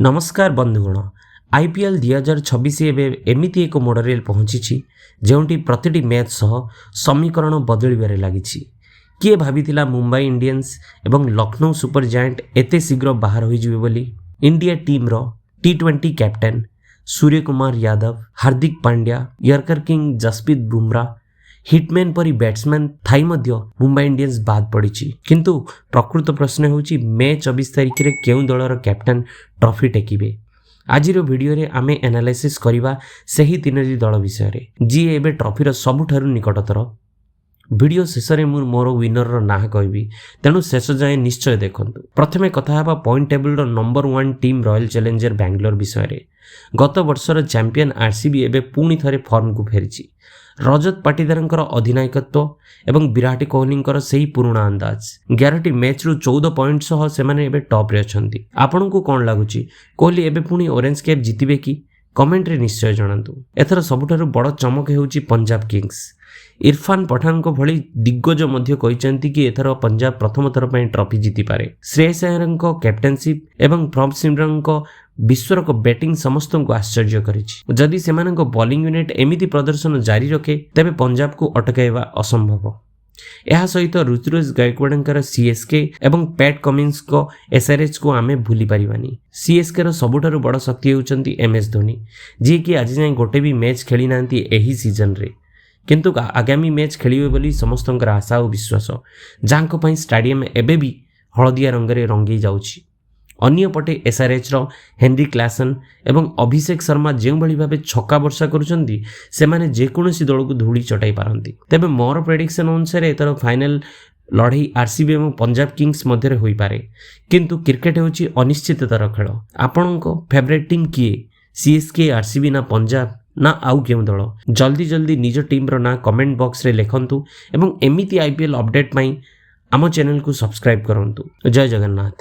ନମସ୍କାର ବନ୍ଧୁଗଣ। ଆଇପିଏଲ୍ 2026 ଏବେ ଏମିତି ଏକ ମୋଡ଼ରେ ପହଞ୍ଚିଛି, ଯେଉଁଠି ପ୍ରତିଟି ମ୍ୟାଚ୍ ସହ ସମୀକରଣ ବଦଳିବାରେ ଲାଗିଛି। କିଏ ଭାବିଥିଲା ମୁମ୍ବାଇ ଇଣ୍ଡିଆନ୍ସ ଏବଂ ଲକ୍ଷ୍ନୌ ସୁପର ଜାଏଣ୍ଟ ଏତେ ଶୀଘ୍ର ବାହାର ହୋଇଯିବେ ବୋଲି? ଇଣ୍ଡିଆ ଟିମ୍ର ଟି-20 captain Suryakumar Yadav, Hardik Pandya, yorker king Jasprit Bumrah, hitman ପରି ବ୍ୟାଟ୍ସମ୍ୟାନ୍ ଥାଇ ମଧ୍ୟ ମୁମ୍ବାଇ ଇଣ୍ଡିଆନ୍ସ ବାଦ୍ ପଡ଼ିଛି। କିନ୍ତୁ ପ୍ରକୃତ ପ୍ରଶ୍ନ ହେଉଛି, ମେ 24 ତାରିଖରେ କେଉଁ ଦଳର କ୍ୟାପ୍ଟେନ୍ ଟ୍ରଫି ଟେକିବେ? ଆଜିର ଭିଡ଼ିଓରେ ଆମେ ଆନାଲାଇସିସ୍ କରିବା ସେହି ତିନୋଟି ଦଳ ବିଷୟରେ, ଯିଏ ଏବେ ଟ୍ରଫିର ସବୁଠାରୁ ନିକଟତର। ଭିଡ଼ିଓ ଶେଷରେ ମୁଁ ମୋର ୱିନରର ନାଁ କହିବି, ତେଣୁ ଶେଷ ଯାଏଁ ନିଶ୍ଚୟ ଦେଖନ୍ତୁ। ପ୍ରଥମେ କଥା ହେବା ପଏଣ୍ଟ ଟେବୁଲର ନମ୍ବର 1 ଟିମ୍ ରୟାଲ ଚ୍ୟାଲେଞ୍ଜର ବାଙ୍ଗାଲୋର ବିଷୟରେ। ଗତ ବର୍ଷର ଚାମ୍ପିୟନ ଆର୍ସିବି ଏବେ ପୁଣି ଥରେ ଫର୍ମକୁ ଫେରିଛି। ରଜତ ପାଟିଦାରଙ୍କର ଅଧିନାୟକତ୍ୱ ଏବଂ ବିରାଟ କୋହଲିଙ୍କର ସେହି ପୁରୁଣା ଅନ୍ଦାଜ। 11ଟି ମ୍ୟାଚ୍ରୁ 14 ପଏଣ୍ଟ ସହ ସେମାନେ ଏବେ ଟପ୍ରେ ଅଛନ୍ତି। ଆପଣଙ୍କୁ କ'ଣ ଲାଗୁଛି, କୋହଲି ଏବେ ପୁଣି ଅରେଞ୍ଜ କ୍ୟାପ୍ ଜିତିବେ କି? କମେଣ୍ଟରେ ନିଶ୍ଚୟ ଜଣାନ୍ତୁ। ଏଥର ସବୁଠାରୁ ବଡ଼ ଚମକ ହେଉଛି ପଞ୍ଜାବ କିଙ୍ଗସ୍। ଇରଫାନ ପଠାନଙ୍କ ଭଳି ଦିଗ୍ଗଜ ମଧ୍ୟ କହିଛନ୍ତି କି ଏଥର ପଞ୍ଜାବ ପ୍ରଥମ ଥର ପାଇଁ ଟ୍ରଫି ଜିତିପାରେ। ଶ୍ରେୟସ ଆୟରଙ୍କ କ୍ୟାପ୍ଟେନସିପ୍ ଏବଂ ପ୍ରଭ ସିମରନଙ୍କ ବିସ୍ଫୋରକ ବ୍ୟାଟିଂ ସମସ୍ତଙ୍କୁ ଆଶ୍ଚର୍ଯ୍ୟ କରିଛି। ଯଦି ସେମାନଙ୍କ ବୋଲିଂ ୟୁନିଟ୍ ଏମିତି ପ୍ରଦର୍ଶନ ଜାରି ରଖେ, ତେବେ ପଞ୍ଜାବକୁ ଅଟକାଇବା ଅସମ୍ଭବ। ଏହା ସହିତ ଋତୁରାଜ ଗାୟକୱାଡ଼ଙ୍କର ସିଏସ୍କେ ଏବଂ ପ୍ୟାଟ୍ କମିନ୍ସଙ୍କ ଏସ୍ଆର୍ଏଚ୍କୁ ଆମେ ଭୁଲି ପାରିବାନି। ସିଏସ୍କେର ସବୁଠାରୁ ବଡ଼ ଶକ୍ତି ହେଉଛନ୍ତି ଏମ୍ଏସ୍ ଧୋନି, ଯିଏକି ଆଜି ଯାଏଁ ଗୋଟେ ବି ମ୍ୟାଚ୍ ଖେଳିନାହାନ୍ତି ଏହି ସିଜନରେ, କିନ୍ତୁ ଆଗାମୀ ମ୍ୟାଚ୍ ଖେଳିବେ ବୋଲି ସମସ୍ତଙ୍କର ଆଶା ଓ ବିଶ୍ୱାସ, ଯାହାଙ୍କ ପାଇଁ ଷ୍ଟାଡିୟମ ଏବେ ବି ହଳଦିଆ ରଙ୍ଗରେ ରଙ୍ଗେଇ ଯାଉଛି। ଅନ୍ୟପଟେ ଏସ୍ଆର୍ଏଚ୍ର ହେନରି କ୍ଲାସନ୍ ଏବଂ ଅଭିଷେକ ଶର୍ମା ଯେଉଁଭଳି ଭାବେ ଛକା ବର୍ଷା କରୁଛନ୍ତି, ସେମାନେ ଯେକୌଣସି ଦଳକୁ ଧୂଳି ଚଟାଇ ପାରନ୍ତି। ତେବେ ମୋର ପ୍ରେଡିକ୍ସନ୍ ଅନୁସାରେ ଏଥର ଫାଇନାଲ ଲଢ଼େଇ ଆର୍ସିବି ଏବଂ ପଞ୍ଜାବ କିଙ୍ଗସ୍ ମଧ୍ୟରେ ହୋଇପାରେ। କିନ୍ତୁ କ୍ରିକେଟ ହେଉଛି ଅନିଶ୍ଚିତତାର ଖେଳ। ଆପଣଙ୍କ ଫେଭରେଟ୍ ଟିମ୍ କିଏ? ସିଏସ୍କେ, ଆର୍ସିବି ନା ପଞ୍ଜାବ ନା ଆଉ କେଉଁ ଦଳ? ଜଲ୍ଦି ଜଲ୍ଦି ନିଜ ଟିମ୍ର ନାଁ କମେଣ୍ଟ ବକ୍ସରେ ଲେଖନ୍ତୁ ଏବଂ ଏମିତି ଆଇପିଏଲ୍ ଅପଡେଟ୍ ପାଇଁ ଆମ ଚ୍ୟାନେଲକୁ ସବସ୍କ୍ରାଇବ୍ କରନ୍ତୁ। ଜୟ ଜଗନ୍ନାଥ।